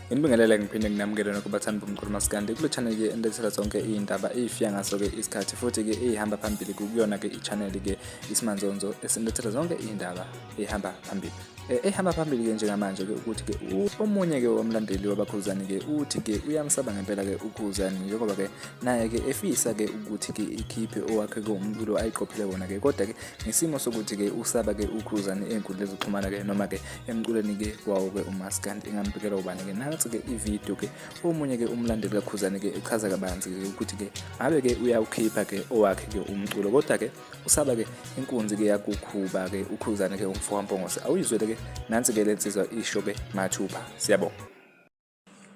Nginibingelele ngiphinde nginamukele nokho bathandi bomculo maskandi kule channel ke enilethela zonke iy'ndaba ey'fika ngaso-ke isikhathi futhi-ke ey'hamba phambili kukuyona-ke i-channel-ke isimanzonzo esinilethela zonke iy'ndaba ey'hamba phambili. Eh, ehamba phambili-ke njengamanje-ke ukuthi-ke omunye-ke womlandeli wabakhuzani-ke uthi-ke uyamsaba ngempela-ke ukhuzani njengoba-ke naye-ke efisa-ke ukuthi-ke ikhiphe owakhe-ke umculo ayiqophele wona-ke kodwa-ke ngesimo sokuthi-ke usaba-ke ukhuzani ey'nkundleni zokuxhumana-ke noma-ke emculweni-ke wawo-ke umaskandi engambikela ubani-ke nansi-ke ividiyo-ke omunye-ke umlandeli kakhuzani-ke echaza kabanzi-ke ukuthi-ke ngabe-ke uyawukhipha-ke owakhe-ke umculo kodwa-ke Usaba ke inkunzi ke yakukhuba ke ukhuzane ke umfo kaMpongose awuyizwele ke nansi ke lensizwa isho ke mathupha siyabonga.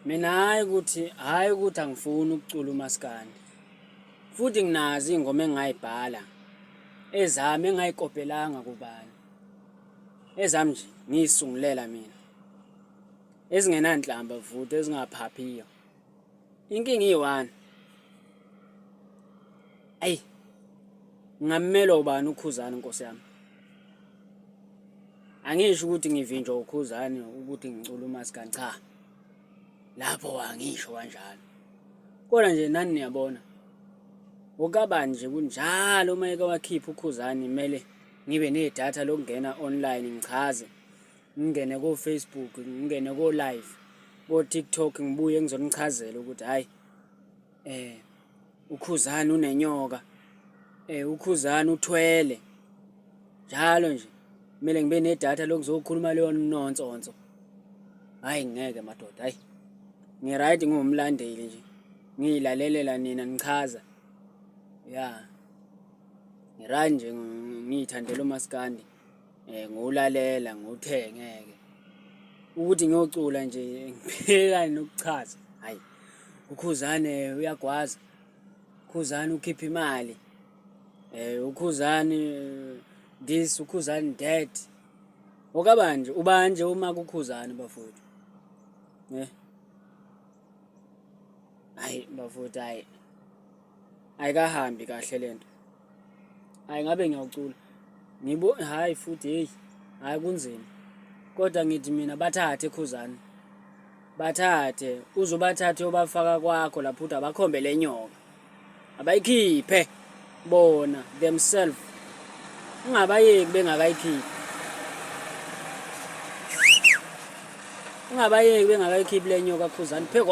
Mina hayi ukuthi hayi ukuthi angifuni ukucula umaskandi. Futhi nginazo ingoma engayibhala ezami engayikopelanga kubani. Ezami nje ngiyisungulela mina. Ezingenanhlamba futhi ezingaphaphiyo. Inkinga iyi-one. Ayi. Ngammelwa ubani uKhuzani Nkosi yami. Angisho ukuthi ngivinjwa uKhuzani ukuthi ngicula umaskandi cha. Lapho angisho kanjalo. Kodwa nje nani niyabona. Okabani nje kunjalo uma eke wakhipha uKhuzani kumele ngibe nedatha lokungena online ngichaze. Ngingene ko Facebook, ngingene ko live, ko TikTok ngibuye ngizonichazela ukuthi hayi eh uKhuzani unenyoka eh uKhuzani uthwele njalo nje kumele ngibe nedatha lokuzokhuluma leyo nonsonso hayi ngeke madoda hayi ngiright ngumlandeli nje ngiyilalelela nina nichaza ya ngiright nje ngiyithandela umaskandi eh ngowulalela ngowuthenge-ke ukuthi ngiyocula nje ngiphekane nokuchaza hayi ukhuzane uyagwaza ukhuzane ukhipha imali eh ukhuzane this ukhuzane that okabanje ubanje uma kukhuzane bafowethu eh hayi bafowethu hayi ayikahambi kahle lento hayi ngabe ngiyawucula ngibo hayi futhi hey hayi kunzima kodwa ngithi mina bathathe khuzani bathathe uzobathathe obafaka kwakho lapho uthi abakhombe lenyoka abayikhiphe bona themselves ungabayeki bengakayikhiphi ungabayeki bengakayikhiphi lenyoka khuzani phekwa.